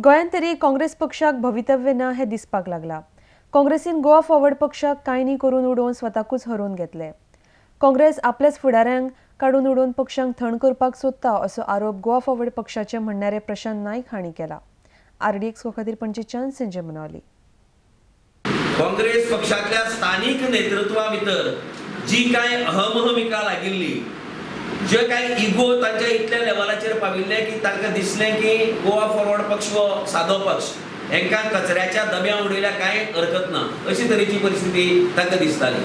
गोंयांत तरी काँग्रेस पक्षाक भवितव्य ना हें दिसपाक लागलां. काँग्रेसीन गोवा फॉरवर्ड पक्षाक कांय न्ही करून उडोवन स्वताकूच हरोवन घेतले. काँग्रेस आपल्याच फुडाऱ्यांक काडून उडोवन पक्षांक थंड करपाक सोदता असो आरोप गोवा फॉरवर्ड पक्षाचे म्हणणारे प्रशांत नायक हांणी केला. आरडीएक्स खातीर पणजेच्यान संजय मनावली. काँग्रेस पक्षातल्या स्थानिक नेतृत्वा भितर जी कांय अहमहमिका लागिल्ली, जे कांय इगो तांच्या इतल्या लेवलाचेर पाविल्ले की तांकां दिसलें की गोवा फॉरवर्ड पक्ष हो सादो पक्ष, हेंकां कचऱ्याच्या दब्या उडयल्यार कांय हरकत ना अशी तरेची परिस्थिती तांकां दिसताली.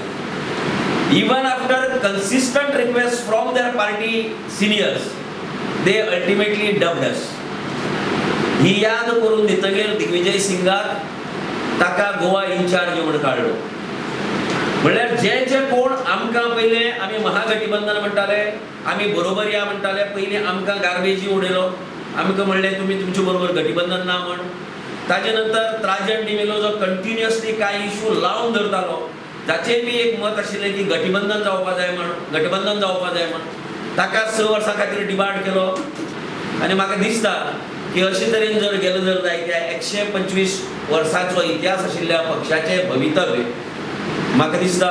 Even after consistent request from their party seniors, they ultimately dumped us. ही याद करून दितगीर दिग्विजय सिंगाक ताका गोवा इन्चार्ज म्हूण काडलो. म्हणल्यार जे जे कोण आमकां पयले आमी महागठबंधन म्हणटाले, आमी बरोबर या म्हणटाले, पयलीं आमकां गार्बेजी उडयलो, आमकां म्हणलें तुमी तुमचे बरोबर गठबंधन ना म्हण. ताजे नंतर त्राजन डिमेलो जो कंटिन्युअसली कांय इशू लावन धरतालो, ताचें बी एक मत आशिल्लें की गठबंधन जावपा जाय म्हण, गठबंधन जावपा जाय म्हण, ताका 6 वर्सां खातीर डिबार्ड केलो. आनी म्हाका दिसता की अशे तरेन जर गेलो जर जायत, त्या 125 वर्सांचो इतिहास आशिल्ल्या पक्षाचें भवितव्य म्हाका दिसता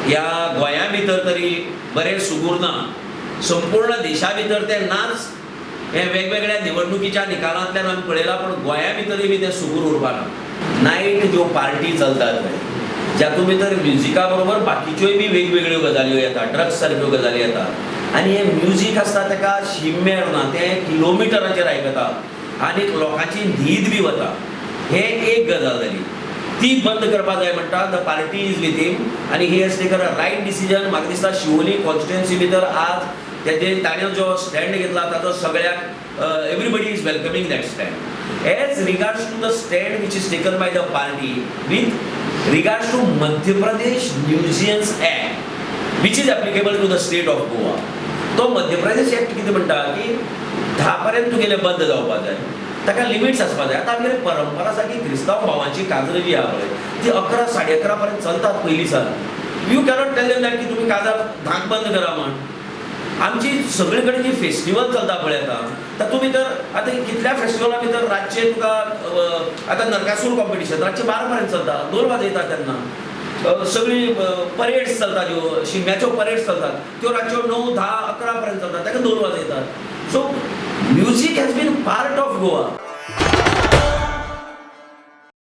ह्या गोंया भितर तरी बरें सुगूर ना, संपूर्ण देशा भितर तें नाच. हें वेगवेगळ्या निवडणुकीच्या निकालांतल्यान आमी पळयलां, पूण गोंया भितरूय बी तें सुगूर उरपाना. नायट ज्यो पार्टी चलतात पळय, जातूंत भितर म्युजिका बरोबर बाकीच्योय बी वेगवेगळ्यो गजाल्यो येता, ड्रग्स सारक्यो गजाली येता आनी हें म्युजीक आसता ताका शीम मेर ना, तें किलोमिटराचेर आयकता आनी लोकांची न्हीद बी वता. हें एक गजाल जाली, ती बंद करपा जाय म्हणटा. The party is with him आनी he has taken a right decision. म्हाका दिसता शिवोली कॉन्स्टिट्युएन्सी भितर आज तेजे ताणें जो स्टँड घेतला ताजो सगळ्याक, everybody is welcoming that stand. As regards to the stand which is taken by the party with regards to Madhya Pradesh Nuisance Act, which is applicable to the state of Goa, तो Madhya Pradesh act कितें म्हणटा की 10 पर्यंत तुगेलें बंद जावपा जाय, ताका लिमिट्स आसपा जाय. आतां आमगेली परंपरा आसा की क्रिस्तांव भावांची काजरां जी आहा पळय, ती 11 11:30 पर्यंत चलतात पयलीं सावन. You cannot tell them that की तुमी काजार 10क बंद करा म्हण. आमची सगळे कडेन जी फेस्टिवल चलता पळय आतां, तातूंत भितर आतां कितल्या फेस्टिवला भितर रातचे तुका आतां नरकासूर कॉम्पिटिशन रातचे 12 पर्यंत चलता, 2 वाजयतात तेन्ना. सगळी परेड्स चलता, ज्यो शिगम्याच्यो परेड्स चलतात त्यो रातच्यो 9, 10, 11 पर्यंत चलतात, ताका 2 वाजयतात. So music has been part of Goa.